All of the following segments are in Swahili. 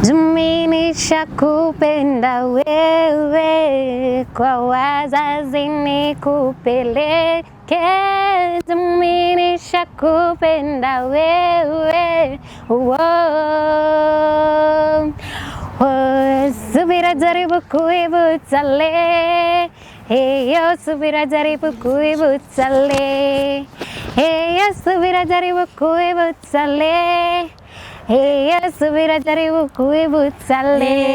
Juu mi nishakupenda wewe, kwa wazazi nikupeleke. Juu mi nishakupenda wewe. Wow. Oh, subira jaribu kuivuta le. Heyo, subira jaribu kuivuta le. Heyo, subira jaribu kuivuta le. Heyo, subira jaribu kuivuta le.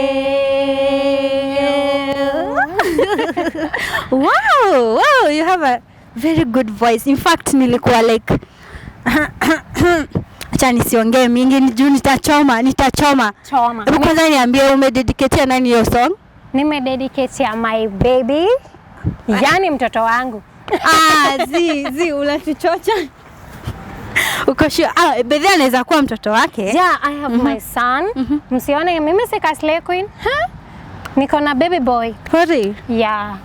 Wow, you have a very good voice. In fact, nilikuwa like, acha nisiongee mingi juu nitachoma, nitachoma. Choma. Hebu kwanza niambie, umededicatea nani hiyo song? Nimededicate ya my baby, yani mtoto wangu. Ah, zi, zi, unatuchocha. Uko sure? Ah, bedhi anaweza kuwa mtoto wake. Yeah, I have my son. Msione mimi si ka slay queen. Huh? Niko na baby boy. For real? Yeah.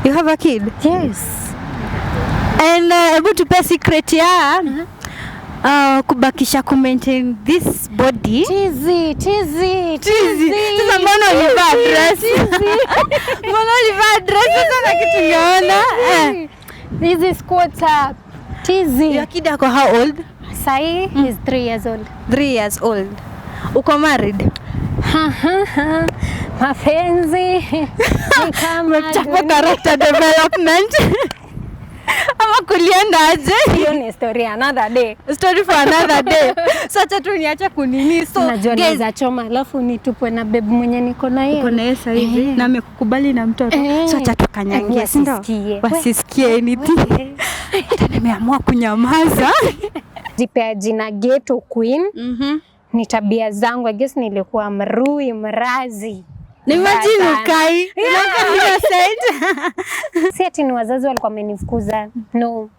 You have a kid? Yes. And hebu tupe secret ya kubakisha, ku maintain this body. Tizi, tizi, Tizi. Sasa mbona ulivaa dress? Mbona ulivaa dress sasa na kitu ngeona? Eh. Hizi squats up. Tizi. Your kid ako how old? Sahi he's 3 years old. 3 years old. Uko married? Mapenzi ni kama Chapa dunia. Character development. Ama kulienda aje? Hiyo ni story another day. Story for another day. So acha tu niache kunini. So Najua guys, naweza choma alafu nitupwe na babe mwenye niko na yeye. Uko na yeye sasa hivi na amekukubali na mtoto. Eh. So acha tukanyangie, si ndio? Wasisikie. Wasisikie anything. Hata nimeamua kunyamaza. Jipea jina Ghetto Queen ni tabia zangu. I guess nilikuwa mrui mrazi. Ni imagine Sana. ukai. Unakaa innocent. Si ati ni wazazi walikuwa wamenifukuza, no.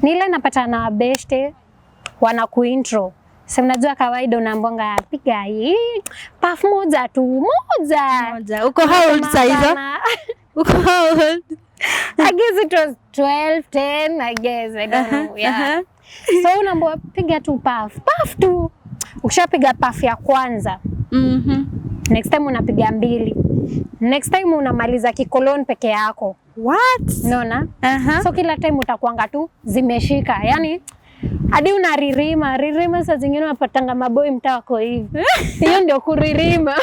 Ni ile napata na beshte wanakuintro. Sasa unajua kawaida unaambwanga piga hii puff moja tu, moja. Moja. Uko how old saa hizo? Hapana. Uko how old? I guess it was 12, 10, I guess. I don't know. Yeah. So unaambiwa piga tu puff, puff tu. Ukishapiga puff ya kwanza, next time unapiga mbili. Next time unamaliza kikolon peke yako. What? Unaona? Aha. So kila time utakuanga tu zimeshika. Yaani hadi unaririma, ririma saa zingine unapatanga maboi mtaa wako hivi. Hiyo ndio kuririma.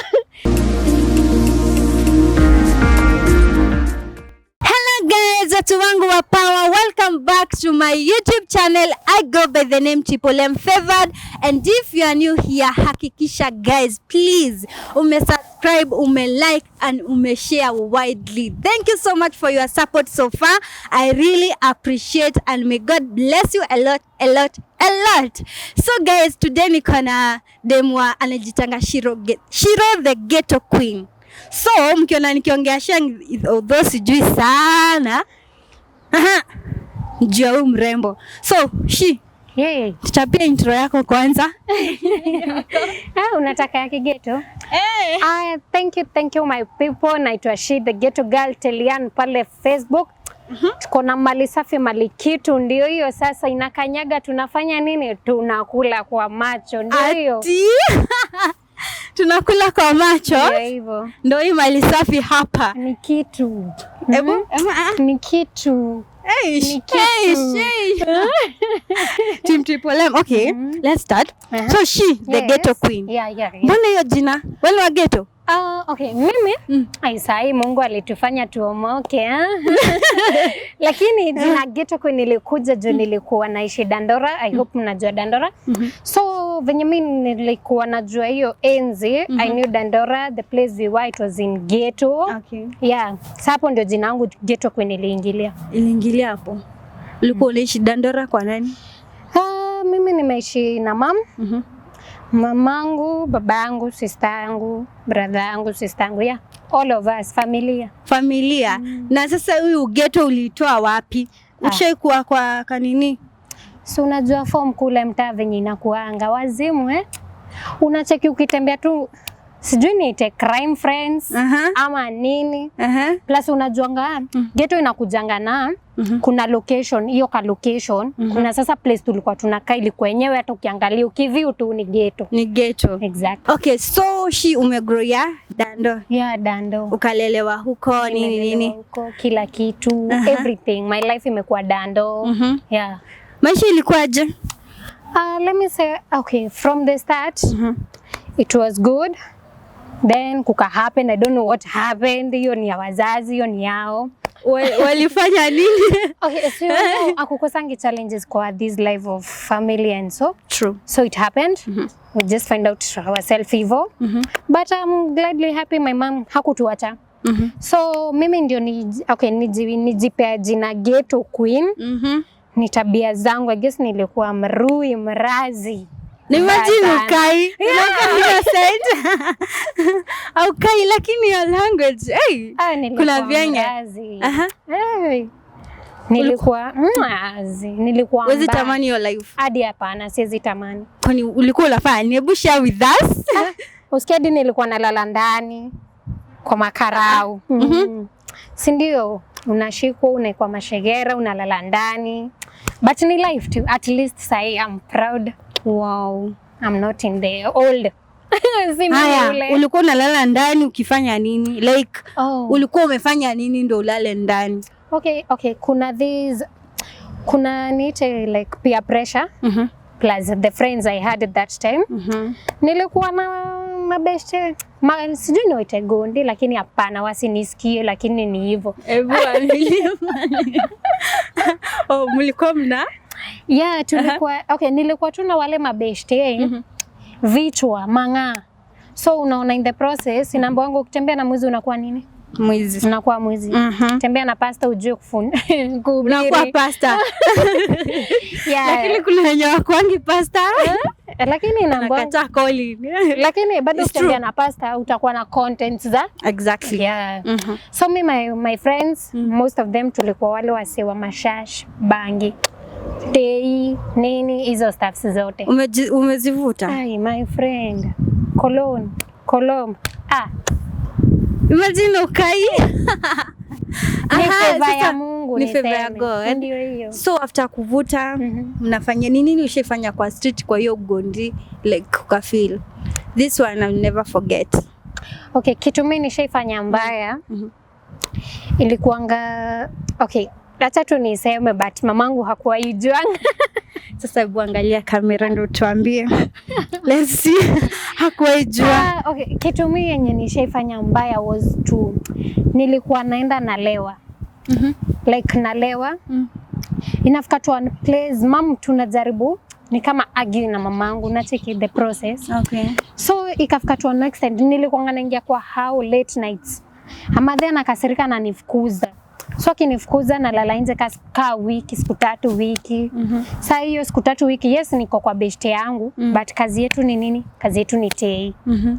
Hello guys, watu wangu wa power, welcome back to my YouTube channel. I go by the name Triple M Favored, and if you are new here, hakikisha guys, please ume subscribe, ume like and ume share widely. Thank you so much for your support so far. I really appreciate and may God bless you a lot, a lot, a lot. So guys, today niko na demwa anajitanga Shiro, Shiro the Ghetto Queen. So mkiona nikiongea Sheng, although sijui sana, aha, juu huyu mrembo. So she Yeah. tuchapie intro yako kwanza. Ah, unataka ya kighetto? Hey. Ah, thank you, thank you my people. Naitwa She the Ghetto Girl Telian pale Facebook. Tuko na mali safi, mali kitu, ndio hiyo sasa inakanyaga. Tunafanya nini? Tunakula kwa macho, ndio hiyo. Ati tunakula kwa macho, Ndio hivyo, ndio hii mali safi hapa. Ni kitu. Hebu hebu, ah. Ni kitu. Eish, Ni kitu. Eish, eish. Team Triple M. Okay, let's start. So she, the ghetto queen. Yeah. Mbona hiyo jina? Wewe ni wa ghetto? Ah, okay, mimi ai, sahi Mungu alitufanya tuomoke, ah. Lakini jina Ghetto Queen nilikuja juu nilikuwa naishi Dandora. I hope mnajua Dandora. So venye mi nilikuwa najua hiyo enzi, I knew Dandora, the place we were, it was in ghetto. Yeah, sa hapo ndio jina yangu Ghetto Queen iliingilia. Iliingilia hapo. Ulikuwa unaishi Dandora kwa nani? Ah, mimi nimeishi na mam, mamangu, babangu, sister yangu, brother yangu, sister yangu, yeah. All of us, familia. Familia. Na sasa huyu ghetto uliitoa wapi? Ah. Ushaikuwa kwa kanini? Si unajua form kule mtaa venye inakuanga wazimu, eh? Unacheki ukitembea tu Sijui niite crime friends ama nini. Plus unajuanga ghetto inakujanga na kuna location, hiyo ka location, kuna sasa place tulikuwa tunakaa ilikuwa yenyewe hata ukiangalia ukiview tu ni ghetto. Ni ghetto. Exactly. Okay, so shi umegrow ya Dando. Yeah, Dando. Ukalelewa huko nini Nimelelewa nini? huko, kila kitu, everything. My life imekuwa Dando. Yeah. Maisha ilikuwaje? Let me say, okay, from the start, it was good. Then kuka happen, I don't know what happened. Hiyo ni ya wazazi, hiyo ni yao. Walifanya nini? Okay, so you know, akukosangi challenges kwa this life of family and so. True. So it happened. We just find out ourselves hivyo. But I'm gladly happy my mom hakutuacha. So mimi ndio ni, okay, nijipea jina Ghetto Queen. Ni tabia zangu, I guess nilikuwa mrui mrazi. Ni imagine Sana. ukai. Unakaa innocent. Aukai lakini your language. Hey. Ah, nilikuwa Kuna vyenye. mrazi. Aha. Hey. Nilikuwa mrazi, nilikuwa Huwezi mbaya. tamani your life. Hadi hapana, siwezi tamani. Kwani ulikuwa unafanya nini? Hebu share with us. Usikia hadi nilikuwa nalala ndani kwa makarau. Si ndio? Unashikwa, unaekwa mashegera, unalala ndani. But ni life tu. At least sahi I'm proud. Wow. I'm not in the old. Si mimi Haya, ule. ulikuwa unalala ndani ukifanya nini? Like Oh. ulikuwa umefanya nini ndo ulale ndani? Okay. Kuna these, kuna niite like peer pressure plus the friends I had at that time. Nilikuwa na mabeshte sijui niwaite gondi, lakini hapana, wasinisikie, lakini ni hivyo. Hebu amilie. Oh, mlikuwa mna? Yeah, tulikuwa okay, nilikuwa tu na wale mabeshte vichwa mang'aa. So unaona in the process inaambiwa wangu ukitembea na mwizi unakuwa nini? Mwizi. Unakuwa mwizi. Tembea na pasta ujue kuhubiri. Unakuwa pasta. Yeah. Lakini kuna wenye wakwangi pasta. Lakini inaambiwa Nakataa calling. lakini bado It's ukitembea true. na pasta utakuwa na contents za Exactly. yeah. So me my friends, most of them tulikuwa wale wase wa mashash, bangi, tei, nini hizo stuffs zote. Umezivuta? Ai, my friend. Cologne, cologne. Ah, Imagine ukai. Ni Aha, favor ya sasa Mungu ni favor ya niseme. God. Ndio hiyo. So after kuvuta mnafanya nini? Nini ushaifanya kwa street kwa hiyo gondi like ukafeel this one I'll never forget? Okay, kitu mimi nishaifanya mbaya ilikuanga, okay, acha tu niseme but mamangu hakuwaijuanga. Sasa hebu angalia kamera ndio tuambie. Let's see. Hakuwaijua. Ah, okay, kitu mimi yenye nishaifanya mbaya was to, nilikuwa naenda nalewa. Like nalewa. Inafika to one place, mam tunajaribu ni kama argue na mamangu, nacheki the process. So ikafika to an extent nilikuwa naingia kwa how late nights. Amadhe anakasirika na nifukuza. So akinifukuza nalala nje kaa wiki, siku 3 wiki. Saa hiyo siku 3 wiki, yes niko kwa beshte yangu, but kazi yetu ni nini? Kazi yetu ni tei.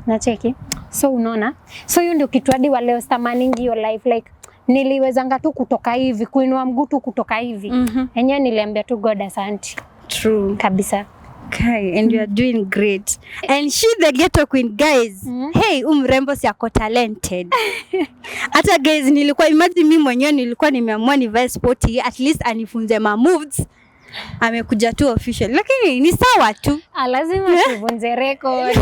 Nacheki. So unaona? So hiyo ndio kitu hadi wa leo sitamaningi hiyo life, like niliwezanga tu kutoka hivi, kuinua mguu tu kutoka hivi. Enyewe niliambia tu God asante. True. Kabisa. Okay, and you are doing great. And she the ghetto queen, guys. Hey, mrembo si ako talented. Hata guys, nilikuwa imagine mimi mwenyewe nilikuwa nimeamua nivae sporty at least anifunze ma moves. Amekuja tu official. Lakini ni sawa tu. Ah, lazima tuvunje record.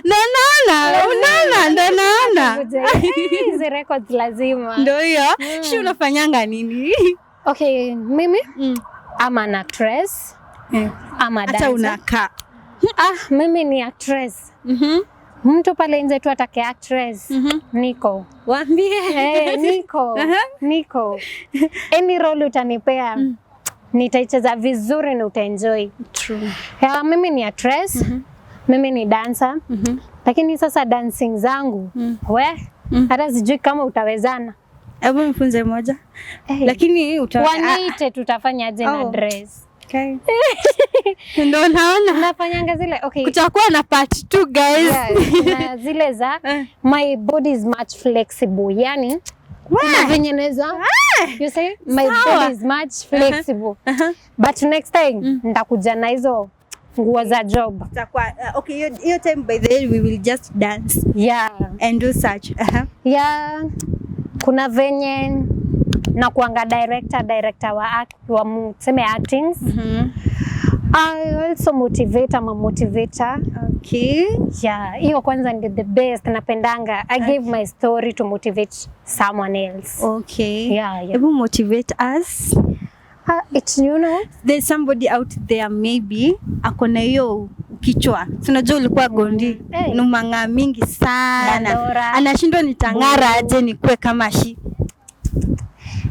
Na naona, unaona, ndo naona. Tuvunje hizi records lazima. Ndio hiyo. Shi unafanyanga nini? Okay, mimi I'm an actress. I'm a Hata dancer. unakaa. Ah, mimi ni actress. Mtu pale nje tu atake actress. Niko. Waambie. Hey, niko. Niko. Any role utanipea nitaicheza vizuri na utaenjoy. True. Yeah, mimi ni actress. Mimi ni dancer. Lakini sasa dancing zangu we hata sijui kama utawezana. Hebu mfunze moja. Hey. Lakini uta Waniite tutafanyaje na Oh. dress. Okay. Ndio naona. Nafanyanga zile, okay. Kutakuwa na part 2 guys. Yeah, kuna zile za my body is much flexible. Yani kuna venye naweza, you see my Sawa. body is much flexible. But next time nitakuja na hizo Nguo za job. Itakuwa okay, hiyo time, by the way, we will just dance and do such. Yeah, kuna venye na kuanga director wa tuseme actings. I also motivate, I'm a motivator. Yeah, hiyo kwanza ndio the best napendanga. I gave my story to motivate someone else. Yeah. Hebu motivate us. It's you know, There's somebody out there maybe ako na hiyo kichwa. Si unajua ulikuwa gondi? Hey. Numang'aa mingi sana. Dandora. Anashindwa nitang'ara aje nikuwe kama Shi.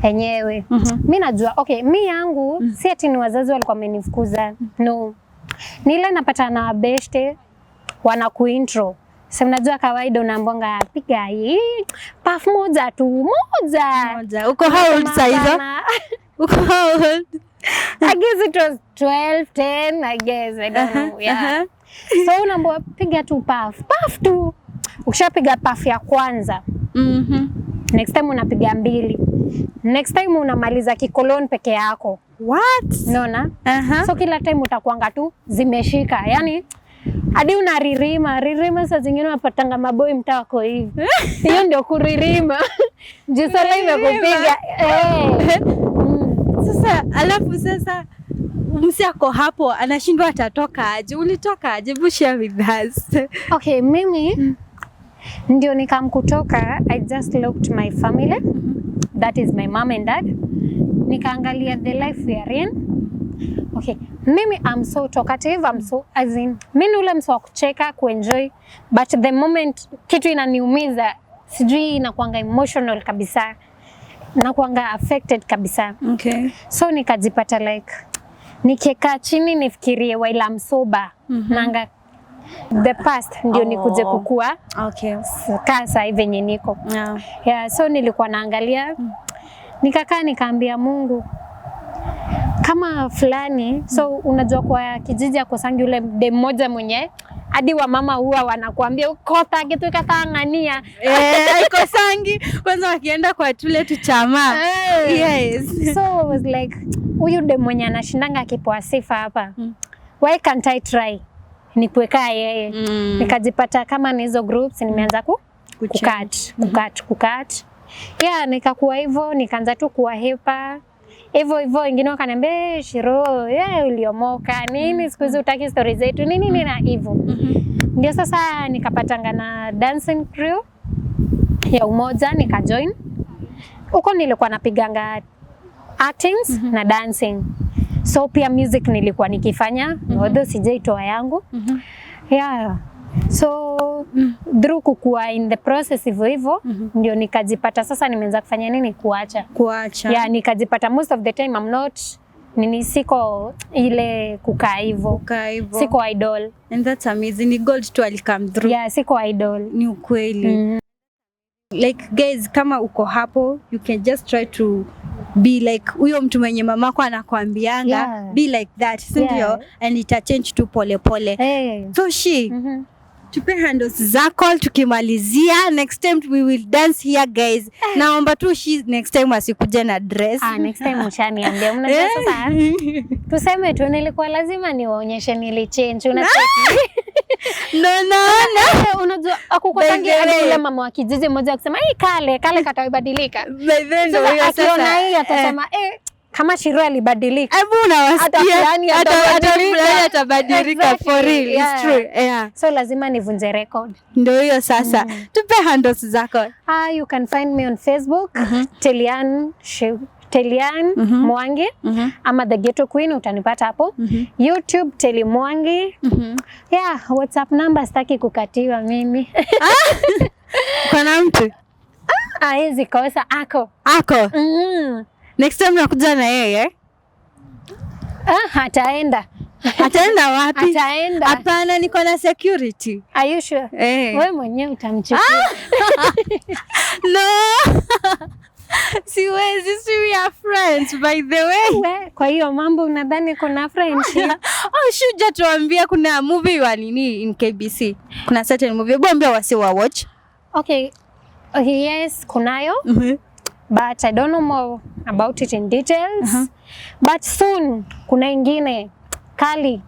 Enyewe. Mi najua, okay, mi yangu si ati ni wazazi walikuwa wamenifukuza. No. Ni ile napata na beshte wanakuintro. Sasa unajua kawaida unaambwanga piga hii puff moja tu, moja. Moja. Uko how old saa hizo? Hapana. Uko how old? I guess it was 12, 10, I guess. I don't know. Yeah. So unaambiwa piga tu puff, puff tu. Ukishapiga puff ya kwanza, next time unapiga mbili. Next time unamaliza kikolon peke yako. What? Unaona? So kila time utakuanga tu zimeshika. Yaani hadi unaririma, ririma saa zingine unapatanga maboi mtaa wako hivi. Hiyo ndio kuririma. Juu sala imekupiga. Eh. Sasa alafu sasa msi ako hapo anashindwa atatoka aje. Ulitoka aje? Hebu share with us. Okay, mimi ndio nikam kutoka, I just looked my family. That is my mom and dad. Nikaangalia the life we are in. Okay, mimi I'm so talkative, I'm so, as in, mimi ni ule mtu wa kucheka, kuenjoy, but the moment kitu inaniumiza, sijui inakuanga emotional kabisa. Nakuanga affected kabisa. So nikajipata like nikikaa chini nifikirie while I'm sober, nanga the past ndio nikuje kukua kaa saa hivi venye niko. Yeah, so nilikuwa naangalia, nikakaa nikaambia Mungu kama fulani. So unajua kwa kijiji akosangi ule dem mmoja mwenye hadi wamama huwa wanakuambia kota kitu katang'ania. Eh, haikosangi kwanza wakienda kwa tule tuchama. Yes. So I was like, huyu dem mwenye anashindanga akipoa sifa hapa, why can't I try nikuekaa yeye? Nikajipata kama ni hizo groups nimeanza Kuchange. kukat kukat kukat, yeah, nikakuwa hivyo, nikaanza tu kuwahepa hivyo hivyo. Wengine wakaniambia, "Eh, Shiro, yeah, uliomoka nini siku hizi utaki stori zetu nini nini," na hivyo ndio sasa nikapatanga na dancing crew ya Umoja, nikajoin huko. Nilikuwa napiganga actings na dancing, so pia music nilikuwa nikifanya, although sijaitoa yangu. Yeah, so through kukua in the process hivyo hivyo ndio nikajipata sasa nimeanza kufanya nini, kuacha. Kuacha. Yeah, nikajipata most of the time I'm not nini, siko ile kukaa hivyo. Kukaa hivyo. Siko idle. And that's amazing. Ni God tu alicome through. Yeah, siko idle. Ni ukweli. Like guys, kama uko hapo, you can just try to be like huyo mtu mwenye mamako anakwambianga, be like that, si ndio? Yeah. And ita change tu pole pole. Hey. So Shi, tupe handles zako tukimalizia. Next time we will dance here, guys. Naomba tu Shi next time asikuje na dress. Ah, next time ushaniambia. Unajua sasa tuseme tu nilikuwa lazima niwaonyeshe nilichange. Unacheki? No, no, no. Unajua akukosangi By the hadi way. yule mama wa kijiji mmoja akisema hii kale kale katabadilika. By the way, Sasa huyo akiona sasa, hii atasema, eh, kama Shiro alibadilika. Hebu unawasikia, Hata fulani hata atabadilika. fulani atabadilika for real. It's Exactly, yeah. true. Yeah. So lazima nivunje record. Ndio hiyo sasa. Tupe handles zako. Ah, you can find me on Facebook, Telian Mwangi ama The Ghetto Queen utanipata hapo. YouTube, Teli Mwangi. Yeah, WhatsApp number sitaki kukatiwa mimi. Kuna mtu Hawezi kosa ako. ako. Next time nakuja na yeye. Ah, ataenda. Ataenda wapi? Ataenda. Hapana, niko na security. Are you sure? Eh. Wewe mwenyewe utamchukua. No. Siwezi, si we are friends, by the way. We, kwa hiyo mambo unadhani kuna friendship? Oh, shuja tuambia kuna movie wa nini in KBC. Kuna certain movie. Hebu ambia wasi wa watch. Okay. Okay, yes, kunayo. But I don't know more about it in details. But soon kuna ingine kali.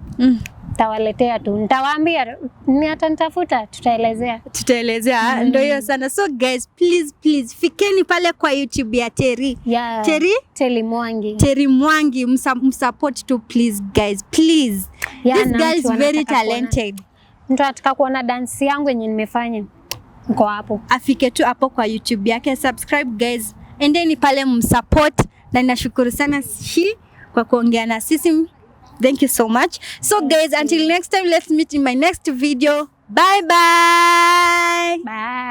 Tawaletea tu, nitawaambia ni hata nitafuta, tutaelezea. Tutaelezea, ndio hiyo sana. So guys, please please fikeni pale kwa YouTube ya Terry. Yeah. Terry? Terry Mwangi. Terry Mwangi, msupport tu please guys, please. Yeah, This na girl is mtu very anataka kuona- talented. Mtu anataka kuona dance yangu yenye nimefanya, niko hapo. Afike tu hapo kwa YouTube yake, subscribe guys, endeni pale msupport, na ninashukuru sana shi kwa kuongea na sisi. Thank you so much. So guys, until next time, let's meet in my next video. Bye bye. Bye.